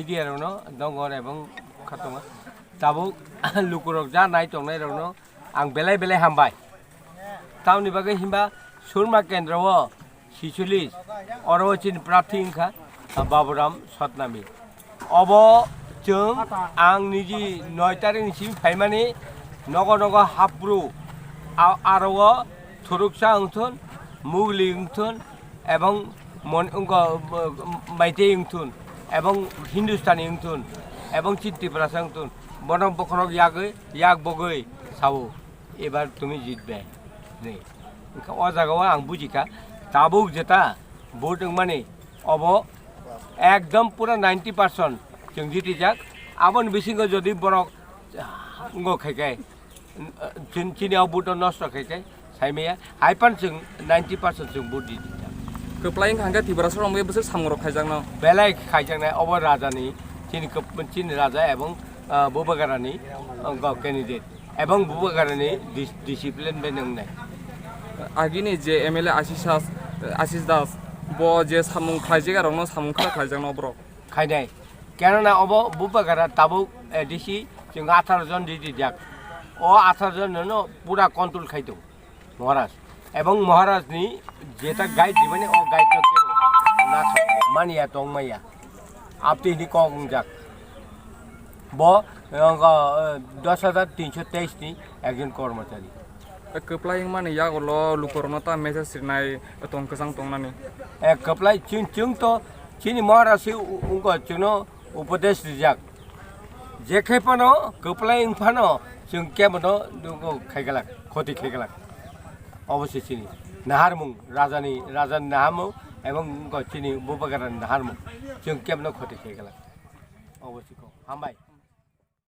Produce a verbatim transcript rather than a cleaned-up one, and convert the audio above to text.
Media rokno dongor ebong khatoma. Tabuk lukurok ja nai tongnai rokno ang belai belai hambai. Tamoni bagwi himba Surma Kendra o sichulis oro chini prarthi wngkha Baburam Satnami. Obo chwng ang niji noi tarikni simi phaimani nogo nogo hapru a-, aro o thuruksa wngthun, mugli wngthun, ebong mon-, wngkha, uh, Meitei wngthun, ebong Hindustani wngthun, ebong chini Tiprasa wngthun, bono bokhorok yagwi, yak bogwi sao, "Ebar tumi jitbe," hinwi. Wngkha o jagao ang bujikha, tabuk jeta vote wngmani, obo ekdom pura ninety percent chwng jitijak, aboni bisingo jodi borok wngkha khe, Chin-, chini o vote no nosto khe khe, saimaya, hai pan chwng ninety percent chwng vote di di ta. Kwplai wngkha hwnkhe Tiprasa rok bwswk samung rok khaijakno. Belai khaijaknai, obo raja ni, chini kwp-, chini raja ebong, ah, Bubagra ni, ah, candidate. Ebong Bubagra ni dis-, discipline bai nwngnai. Agini je M L A Ashish Das, Ashish Das, bo je samung khlaijak, arokno samung khlai khlaijakno borok. Khainai. Kenana obo Bubagra tabuk A D C chwng atharo jon di di jak. O atharo jon no pura control khai tong Maharaj. Ebong Maharaj ni jeta guide dibani o guide no kebo na maniya tong maya. Apti ni kok jak. Bo, eh, dos hajar tinso teis ni ekjon kormochari. Kwplai wngmani yagulo lukurokno ta message rinai tong kwchang tongnani. Eh, kwplai chwng, chwng to chini Maharaj se u-, wngkha chwngno upodesh rijak. Je khe phano kwplai wng phano chwng kebono dugo khaiglak, khoti khaiglak. Obo se chini naharmung, rajani, rajani naharmung ebong wngkha chini Bubagrani naharmung. Chwng kebono khoti khaiglak. Obo se kok. Hambai.